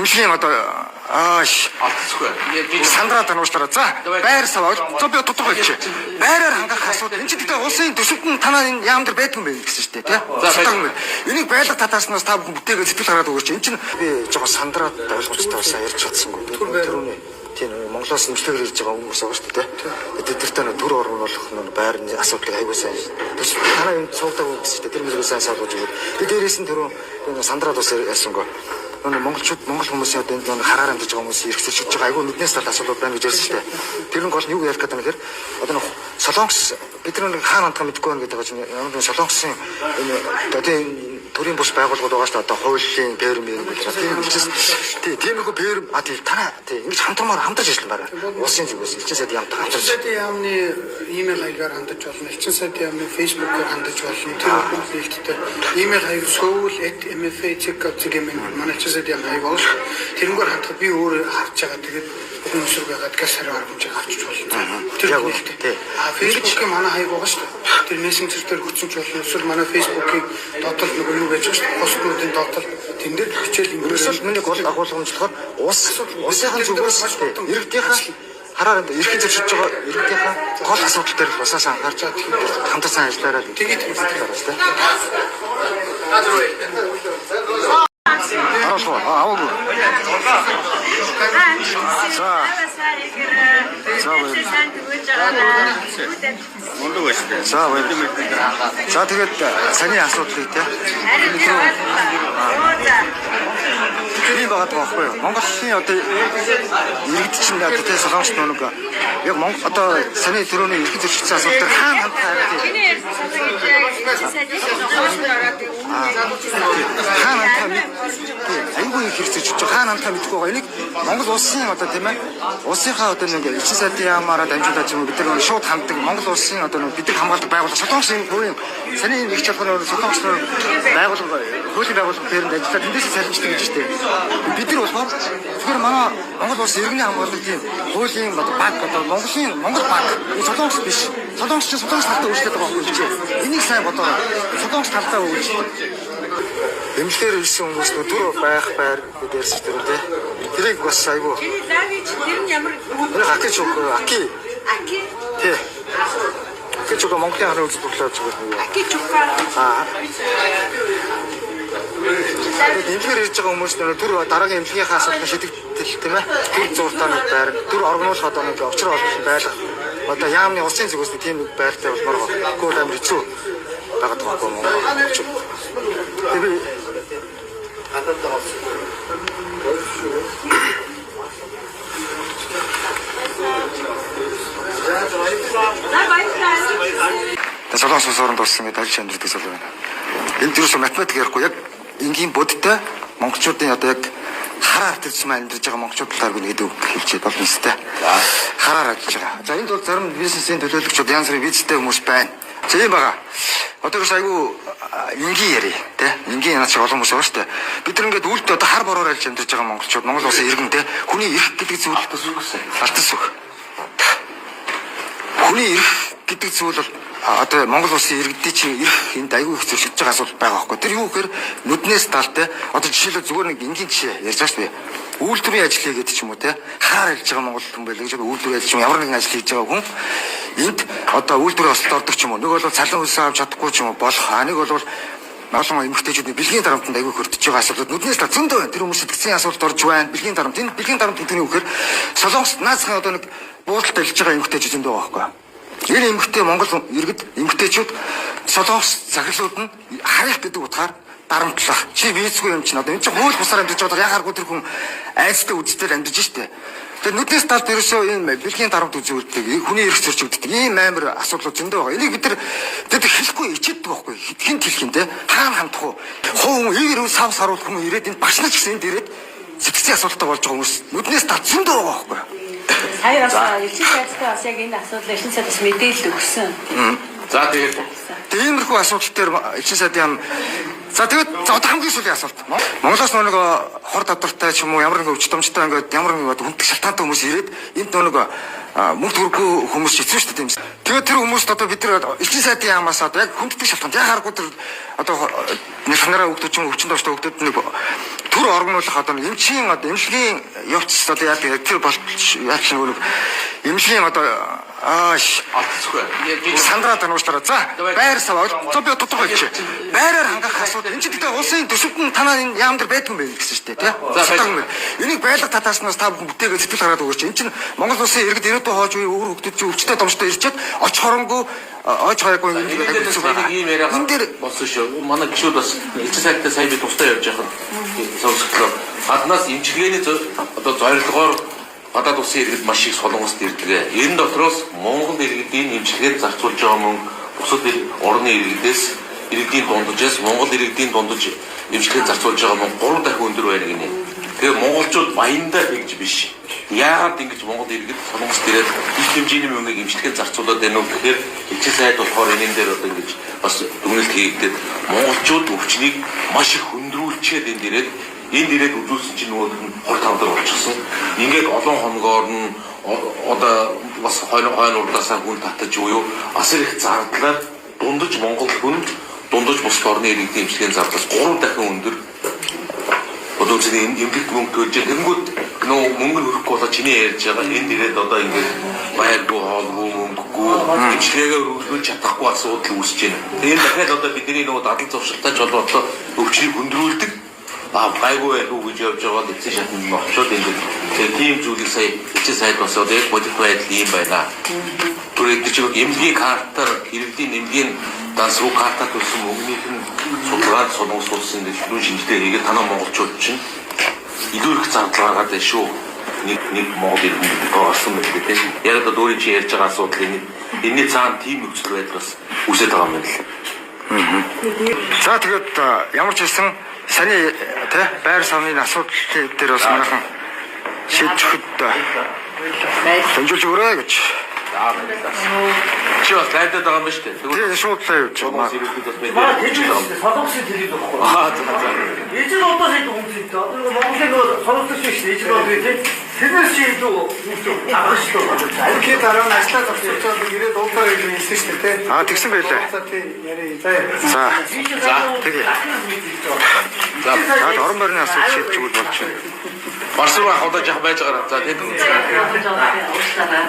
Эмнэлгийн одоо ааш Алдчихгүй. сандраад байна уушлаараа. За байр сав. За би тодорхой хэлчихье. Байраар хангах асуудал. Энд чинь гэхдээ улсын төсөвт нь танаа энэ яам дээр байдгүй юм байна гэсэн шүү дээ, тий? За, Судаг юм байна. Энийг байлга татааснаас та бүхэн бүтээгээ сэтгэл гаргаад өгөөч. Энд чинь би жоохон сандраад ойлгомжтой болсон ярьж чадсангүй. Тэрүүний тийм Монголоос эмчлэгээр ирж байгаа хүмүүс байгаа шүү дээ, тий? Тэд нартай нөө төр оргуулах нөө байрны асуудлыг аягүй сайн төсөв танаа энд суугдаагүй гэсэн шүү дээ. Тэр мөрөө сайн суулгаж өгөөд. Би дээрээс нь түрүү энэ сандраад бас ярьсангүй. Нөө монголчууд монгол хүмүүсийн одоо энд нөө хараар амьдарч байгаа хүмүүс эрх зөрчиж байгаа айгүй нүднээс тал асуудал байна гэж ярьсан шүү дээ. Тэр нь гол нь юу ярих гэдэг юм гэхээр одоо нөө Солонгос бид нар нэг хаана хандах мэдэхгүй байна гэдэг байгаа чинь ямар нэгэн Солонгосын энэ одоо тийм төрийн бус байгууллагууд байгаа шүү дээ. Одоо хуулийн ферм юм гэж байна. Тийм учраас тий тиймэрхүү ферм а тий танаа тий ингэж хамтармаар хамтарч ажиллана байна. Улсын зүгээс элчин сайдын яамтай Элчин хамтарч сайдын яамны имэйл хаягаар хандаж болно. Элчин сайдын яамны Facebook-оор хандаж болно. Тэр бүхэн нээлттэй. Имэйл хаяг seoul@mfa.gov.mn манай элчин сайдын яамны хаяг байна. Тэрнгээр хандахад би өөрөө харж байгаа. Тэгээд бүхэн өсрөг байгаад газ хариу аргамжийг авчиж болно. Тэр Яг нээлттэй. тий. А Facebook-ийн манай хаяг байгаа шүү дээ. Тэр мессенжер дээр өгсөн ч болно. Эсвэл манай Facebook-ийн дотор нөгөө юу байж байгаа шүү дээ. Постнуудын дотор тэн дээр хичээл Ерөөсөө л миний гол агуулга нь болохоор улс улсынхаа зүгээс тий, иргэдийнхаа хараар эрхэн зөрчиж байгаа иргэдийнхаа гол асуудал дээр л улсаас анхаарч хамтарсан ажиллаарай гэж Тэгээд байна шүү дээ. Харуулах уу? А, аваагүй. За. За, баярлалаа. Мундаг байж тээ. За баярлалаа. За тэгээд саний асуудлыг тий. Тийм байгаа даа байхгүй юу? Монголын одоо иргэд чинь одоо тий Солонгос нэг яг Монгол одоо саний төрөний эрхэн зөрчигдсөн асуудал дээр хаана хамт харагдав? Чиний ярьсан санаа гэж яг элчин сайдын хоолнд ороод Хаана хамтаа мэд тий айгүй их хэрэг зөрчиж байгаа. Хаана хамтаа мэдэхгүй байгаа. Энийг Монгол улсын одоо тийм ээ улсынхаа одоо нэг элчин сайдын яамаараа дамжуулаад юм бид нар шууд хамтдаг Монгол улсын одоо нэг бид нар хамгаалдаг байгууллага Солонгосын хувийн саний нэг чалгаар Солонгос байгууллага хуулийн байгууллага дээр нь ажиллаад тэндээс салждаг гэж штэ. Бид нар болохоор тэгэхээр манай Монгол улс иргэний хамгаалдаг тийм хуулийн одоо баг одоо Монголын Монгол баг энэ Солонгос биш. Солонгос чинь Солонгос талдаа үйлчлээд байгаа байхгүй юу? Энийг сайн бодоорой. Солонгос талдаа үйлчлдэг. Эмнэлгээр ирсэн хүмүүс нөө төр байх байр гэдэг ярьсан тэр үү те. Тэрийг бас айгүй. Чиний лави чи тэр нь ямар Энэ аки чуг аки аки тий. Аки чуг Монголын харын үзэл бодлоо зүгээр нэг. аки чука Аа. Тэгээд эмнэлгээр ирж байгаа хүмүүс нөө төр дараагийн эмнэлгийнхаа асуудал шийдэгдэл тийм ээ. Төр зуртаа нэг байр, төр оргнуулах одоо нэг учраа олох байлга. Одоо яамны улсын зүгээс нэг тийм нэг байртай болмоор байгаа. Гэхдээ бол амар хэцүү байгаад байгаа байхгүй Монгол. Тэгээд би За баярлалаа. Тэгээ Солонгос улс оронд болсон гэдэг аль амьдрдаг зүйл байна. Энд юусэн математик ярихгүй яг энгийн бодтой монголчуудын одоо яг хараар төрсөн амьдарч байгаа монголчууд талаар би нэг үг хэлчихээд болно өстэй. Хараар ажиллаж байгаа. За энд бол зарим бизнесийн төлөөлөгчүүд янз бүрийн визтэй хүмүүс байна. За ийм байгаа. Одоо ерөөс айгүй энгийн яри тэ энгийн наад шиг олон хүмүүс байгаа шүү дээ. Бид нар ингээд үлд одоо хар бороор альж амьдарч байгаа монголчууд Монгол улсын иргэн тэ хүний эрх гэдэг зүйл алтан сүх. Хүний эрх гэдэг зүйл бол одоо Монгол улсын иргэдийн чинь эрх энд айгүй их зөрчигдөж байгаа асуудал байгаа байхгүй. Тэр юу гэхээр нүднээс далтай одоо жишээлбэл зүгээр нэг энгийн жишээ ярьж байгаа шүү дээ. Үйлдвэрийн ажил хийгээд ч юм уу те хаар ажиллаж байгаа монгол хүн байлаа гэж үйлдвэрийн ажил ч юм ямар нэгэн ажил хийж байгаа хүн энд одоо үйлдвэрийн осолд ордог ч юм уу нэг бол цалин хөлсөө авч чадахгүй ч юм уу болох а нэг бол олон эмэгтэйчүүдийн бэлгийн дарамтанд айгүй хөрдөж байгаа асуудлууд нүднээс та зөндөө байна. Тэр хүмүүс сэтгцийн асуудалд орж байна. Бэлгийн дарамт. Энэ бэлгийн дарамт гэдэг нь юу гэхээр Солонгос наацхан одоо нэг буудалд ажиллаж байгаа эмэгтэйчүүд зөндөө байгаа байхгүй. Энэ эмэгтэй Монгол иргэд эмэгтэйчүүд Солонгос захирлууд нь харих гэдэг утгаар дарамтлах. Чи визгүй юм чинь одоо энэ чинь хууль бусаар амьдарч байгаа яхааргүй тэр хүн айцтай үдцээр амьдарч штэ. Тэгээ нүднээс талд ерөөсөө энэ бэлгийн дарамт үзүүлдэг, хүний эрх зөрчигддөг ийм амар асуудлууд зөндөө байгаа. Энийг бид нар тэд хэлэхгүй ичээддэг байхгүй. Хинт хэлэх юм те. Хаана хандах уу? Хуу хүн ивэр үл сав саруул хүн ирээд энд башнаж гэсэн энд ирээд сэтгцийн асуултаа болж байгаа хүмүүс нүднээс талд зөндөө байгаа байхгүй. Сая бас элчин сайдтай бас яг энэ асуудал элчин сайд бас мэдээлэл өгсөн. За тэгээд Тэгээ иймэрхүү асуудал дээр элчин сайдын яам за тэгээд за одоо хамгийн сүүлийн асуулт. Монголоос нэг хор татвартай ч юм уу ямар нэгэн өвч томчтой ингээд ямар нэгэн одоо хүндэх шалтгаантай хүмүүс ирээд энд нэг мөнгө төгрөггүй хүмүүс хэцүү шүү дээ тийм. Тэгээд тэр хүмүүст одоо бид нар элчин сайдын яамаас одоо яг хүнддэг шалтгаан яг харахгүй тэр одоо нэг ханараа өгдөг ч юм уу өвчин томчтой өгдөд нэг төр оргнуулах одоо нэг эмчийн одоо эмнэлгийн явц одоо яадаг тэр болж яаж нэг эмнэлгийн одоо ааш Алдчихгүй. сандраад байна уушлаараа. За байр сав за би тодорхой хэлчихье. Байраар хангах асуудал. Энэ чинь гэхдээ улсын төсөвт нь танаа энэ яам дээр байдгүй юм байна гэсэн шүү дээ, тий? За, Судаг юм байна. Энийг байлга татаас нас та бүхэн бүтээгээ сэтгэл гаргаад өгөөч. Энэ чинь Монгол улсын иргэд ирээдүйн хоож үе өөр хүмүүс чинь өвчтөй домжтой ирчээд оч хоронгүй ойж хаягүй Энэ юм дээр хэцүү нэг байгаа. ийм яриа Энэ дээр болсон шүү. Манай гишүүд бас элчин сайдтай сая би тусдаа явж байхад сонсогдлоо. Гаднаас эмчилгээний одоо зорилгоор гадаад улсын иргэд маш их Солонгост ирдэг. Энэ дотроос Монгол иргэдийн эмчилгээнд зарцуулж байгаа мөнгө бусад орны иргэдээс иргэдийн дунджаас Монгол иргэдийн дундаж эмчилгээнд зарцуулж байгаа мөнгө 3 дахин өндөр байна гинэ. Тэгээ монголчууд баяндаа тэгж биш. Яагаад ингэж Монгол иргэд Солонгост ирээд их хэмжээний мөнгийг эмчилгээнд зарцуулаад байна вэ гэхээр элчин сайд болохоор энэн дээр одоо ингэж бас дүгнэлт хийгдээд монголчууд өвчнийг маш их хөндрүүлчихэд энд ирээд үзүүлсэн чинь нөгөө нь хор тавдар болчихсон. Ингээд олон хоногоор нь одоо бас хойно хойно урдаасаа хүн татаж буюу асар их зардлаар дундаж монгол хүн дундаж бусад орны иргэдийн эмчилгээний зардлаас 3 дахин өндөр одоо үгүй эмнэлэг мөнгө төлж тэгэнгүүт нөө мөнгө нь хүрэхгүй болоо чиний ярьж байгаа энд ирээд одоо ингээд байргүй хоолгүй мөнгөгүй эмчилгээгээ өргөжлүүлж чадахгүй асуудал үүсэж байна. Тэгээд дахиад одоо бидний нөгөө дадал зуршилтай ч холбоотой өвчнийг хөндрүүлдэг а гайгүй байх уу гэж явж байгаа л эцсийн шатнд нь очиод ингээд тэгээд тийм зүйлийг сая элчин сайд бас одоо яг бодит байдал ийм байна. Түр эдгээр чинь эмнэлгийн картаар иргэдийн эмнэлгийн данс руу картаар төлсөн мөнгөнийх нь судалгаад Солонгос улсын дэлгүүр шинжилгээ хийгээд танаа монголчууд чинь илүү их зардал гаргаад байна шүү. Нэг нэг Монгол иргэн гэдэг гарсан байх гэдэг тийм. Яг одоо өөрийн чинь ярьж байгаа асуудал энэ энэний цаана тийм нөхцөл байдал бас үүсээд байгаа юм байна л. За тэгээд ямар ч хэлсэн саний тий байр савны асуудал дээр бас манайхан шийдэж өгөхөд дамжуулж өгөөрэй гэж. За баярлалаа. Чи бас лайдаад байгаа юм ба шүү дээ. Тэгвэл Тэгээ шууд лайв явж Солонгос байгаа. иргэдэд бас Манай мэдээ. тэжээ Солонгосын телевиз байхгүй. Аа за за. Ижил одоос илүү хүмүүс идэв. Одоо нөгөө Монголын нөгөө Солонгос биш шүү дээ. Ижил од тий. Тэрнээс чи илүү хүмүүс авах шүү дээ. Анхны дараа нь ажиллаа зогсож ирээд уулаар ирж хэлсэн шүү дээ тий. Аа тэгсэн байлаа. За тий яриа. За. За За. тэгээ. За За орон байрны асуудал шийдэж өгвөл болж байна. Барсуур ах одоо жах байж байгаараа. За тэд Уучлаарай.